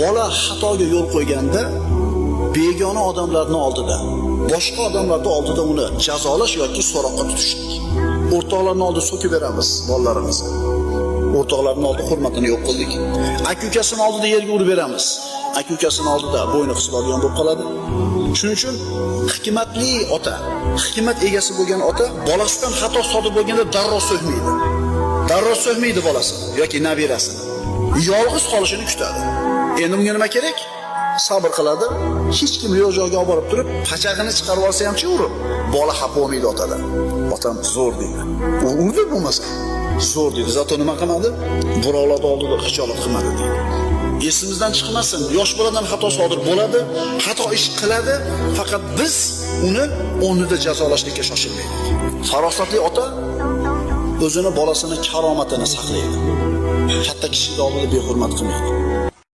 Bola xatoga yo'l qo'yganda begona odamlarning oldida, boshqa odamlarning oldida uni jazolash yoki so'roqqa tutishlik. O'rtoqlarning oldida so'kib beramiz bolalarimizni. O'rtoqlarning oldida hurmatini yo'q qildik. Aka-ukasini oldida yerga urib beramiz. Aka-ukasini oldida bo'yni qisib olgan bo'lib qoladi. Shuning uchun hikmatli ota, hikmat egasi bo'lgan ota bolasidan xato sodir bo'lganda darrov so'kmaydi. Darrov so'kmaydi bolasini yoki nabirasini. Yolg'iz qolishini kutadi. Endi bunga nima kerak? Sabr qiladi. Hech kim yo'q joyga olib borib turib, pachag'ini chiqarib olsa hamchi urib, bola xafa bo'lmaydi otadan. Otam zo'r deydi. U urdi bo'lmasa, zo'r deydi. Zato nima qilmadi? Birovlar oldida xijolat qilmadi deydi. Esimizdan chiqmasin, yosh boladan xato sodir bo'ladi, xato ish qiladi, faqat biz uni o'rnida jazolashlikka shoshilmaylik. Farosatli ota o'zini bolasini karomatini saqlaydi. Katta kishining oldida behurmat qilmaydi.